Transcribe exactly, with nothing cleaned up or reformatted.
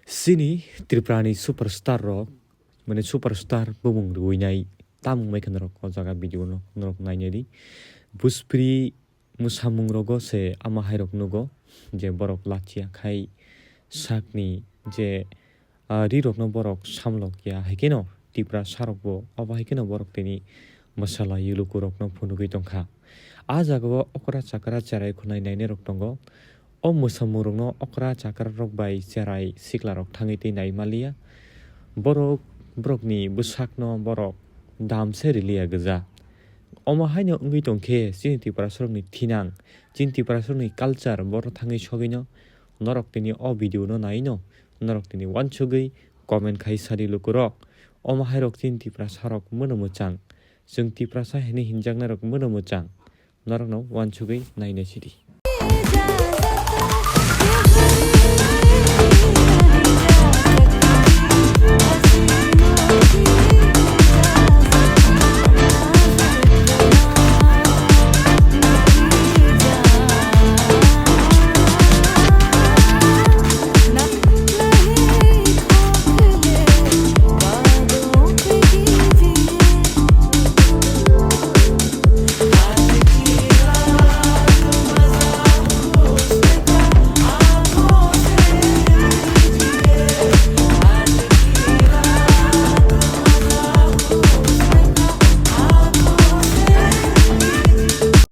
Chini Tripura ni superstar rok, mane superstar bumung rwinai tamung mai khe norok o jaga video no norok nainai di. Buspri mwsamung rogo se ama hai rok nugo je borok lachia khai sakni je, ah, ri rok no borok samlok ya, hai kheno Tiprasa rok bo obo hai kheno borok tini bwsala yuluku rok no phunugwi tongkha. A jaga o okra chakra cherai khwnai nainai rok tongo. O mwsamung rok no okra chakra rok bai cherai sikla rok thangwi tei nai maliya. Borok, borok ni bwsak no borok dam se riliya gwja. Omo haino wngwi tongkhe chini Tiprasa rok ni thinang, chini Tiprasa rok ni culture borok thangwi sogwi no norok tini o video no nai no norok tini wansugwi comment khai sadi lukurok. Omo hai rok chini Tiprasa rok mono mwchang, chwng Tiprasa hinwi hinjaknai rok mono mwchang, norok no wansugwi nainai sidi.